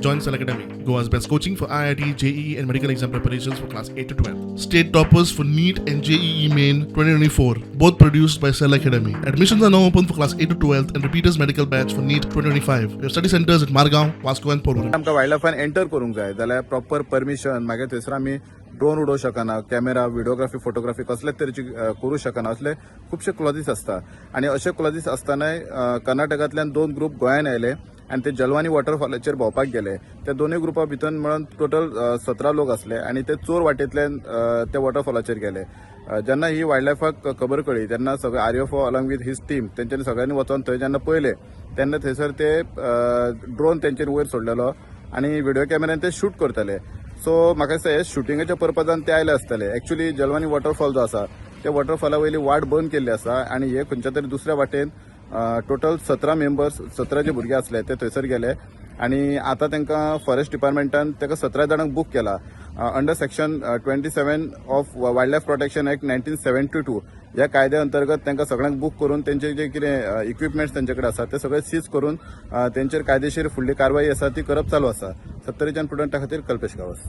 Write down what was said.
Join Cell Academy, Goa's best coaching for IIT, JEE, and medical exam preparations for class 8 to 12. State toppers for NEET and JEE Main 2024, both produced by Cell Academy. Admissions are now open for class 8 to 12 and repeaters medical batch for NEET 2025. We have study centers at Margao, Vasco, and Porvorim. आमकां wild लायफान enter करूंक जाय जाल्यार proper permission, मागीर थंयसर आमी drone उडोवंक शकना, कॅमेरा, व्हिडिओग्राफी, फोटोग्राफी कसलेच तरेची करूंक शकना, असले खुबशे क्लॉजीस आसता. आनी अशे क्लॉजीस आसतनाय कर्नाटकांतल्यान दोन ग्रुप गोंयान आयले आनी ते जलवानी वॉटरफॉलाचेर भोंवपाक गेले. त्या दोनूय ग्रुपा भितर म्हणून टोटल 17 लोक आसले आनी ते चोर वाटेंतल्यान त्या वॉटरफॉलाचेर गेले. जेन्ना ही वायल्ड लायफाक खबर कळ्ळी तेन्ना सगळे RFO along with his team तेंच्यांनी सगळ्यांनी वचोन थंय जेन्ना पळयलें तेन्ना थंयसर ते ड्रोन तेंचेर वयर सोडलेलो आनी व्हिडिओ कॅमेऱ्यान ते शूट करताले. सो म्हाका दिसता हे शुटिंगाच्या पर्पजान ते आयले आसतले. एक्चुली जलवानी वॉटरफॉल जो आसा त्या वॉटरफॉला वयली वाट बंद केल्ली आसा आनी हे खंयच्या तरी दुसऱ्या वाटेन टोटल 17 मेंबर्स, 17 जे भुरगे आसले ते थंयसर गेले आनी आतां तांकां फॉरेस्ट डिपार्टमेंटान ताका 17 जाणांक बूक केला under section 27 of Wild Life Protection Act 1972. ह्या कायद्या अंतर्गत तांकां सगळ्यांक बूक करून तेंचे जे कितें इक्विपमेंट्स तेंचे कडेन आसा ते सगळे सीज करून तेंचेर कायदेशीर फुडली कारवाई आसा ती करप चालू आसा. सत्तरीच्यान प्रुडंटा खातीर कल्पेश गांवस.